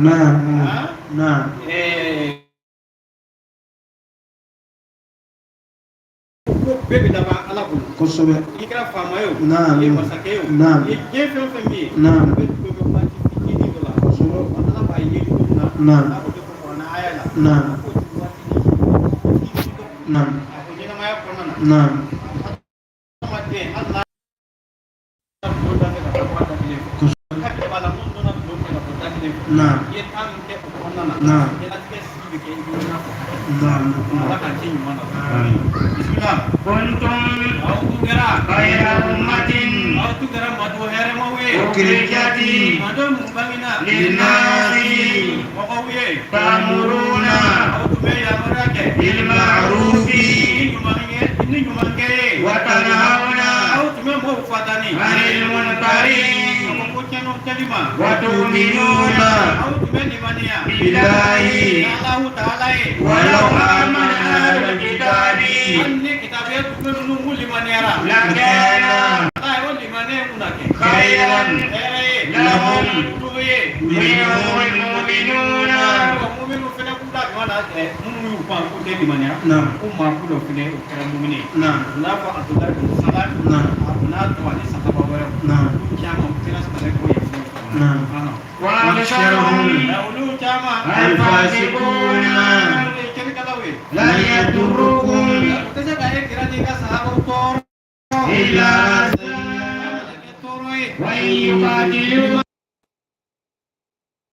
Naam. Naam. Ko bɛɛ bɛ laban Ala bolo. Kosɛbɛ. I kɛra faama ye o. Naam. I ye masakɛ ye o. Naam. I ye diɲɛ fɛn o fɛn min ye. Naam. A bɛ dulon bɛ waati fitinin dɔ la. Kosɛbɛ. Ala b'a ye cogo min na. Naam. A b'o de fɔ kuranɛ aya la. Naam. A k'o ti waati fitinin dɔ. Naam. A ko ɲɛnamaya kɔnɔna na. Naam. Hadamaden hali n'a bulon da fɛ ka taa bɔ a da kelen fɛ. Kosɛbɛ. Hakɛ b'a la mun donna bulon fɛ ka bɔ da kelen fɛ. Naam. I ye temps min kɛ o kɔnɔna na. Naam. Diɲɛlatigɛ sigi bɛ kɛ i bolo i n'a fɔ hakɛ. Naam. Ala k'an cɛ ɲuman na. Bisimila. كنتم Aw tun kɛra. خير أمة Aw tun kɛra mantɔn hɛrɛmaw ye. أخرجت Mantɔn mun bangena. للناس Mɔgɔw ye. تأمرون Aw tun bɛ yamaruya kɛ. بالمعروف Ni ɲuman ye ni ɲuman kɛ ye. وتنهون Aw tun bɛ mɔgɔw fatani. عن المنكر Ka bɔ ko tiɲɛniw kɛli ma. وتؤمنون Aw tun bɛ limaniya. بالله Ni Alahu taala ye. ولو آمن أهل الكتاب Hali ni kitabiya tun bɛ ninnu kun limaniyara. لكان Ala ye o limaniya in kunna kɛ. خيرا Hɛrɛ ye. لهم Olu ye. منهم المؤمنون Ayiwa muminu fɛnɛ kunda jumɛn na minnu y'u pan k'u tɛ limaniya. Naam. Ko maa ku dɔ fɛnɛ o kɛra mumini ye. Naam. N'a fɔ Abudulayi bin Salam. Naam. A n'a tɔ ani sahaba wɛrɛw. Naam. Olu caman u kɛra silamɛ ko ye fɔlɔ. Naam. وأكثرهم Olu caman. الفاسقون Olu ye kɛnɛkɛlaw ye. لن يضركم U tɛ se ka e kira n'i ka sahabaw tɔɔrɔ. إلا Tɔɔrɔ ye. وإن يقاتلوكم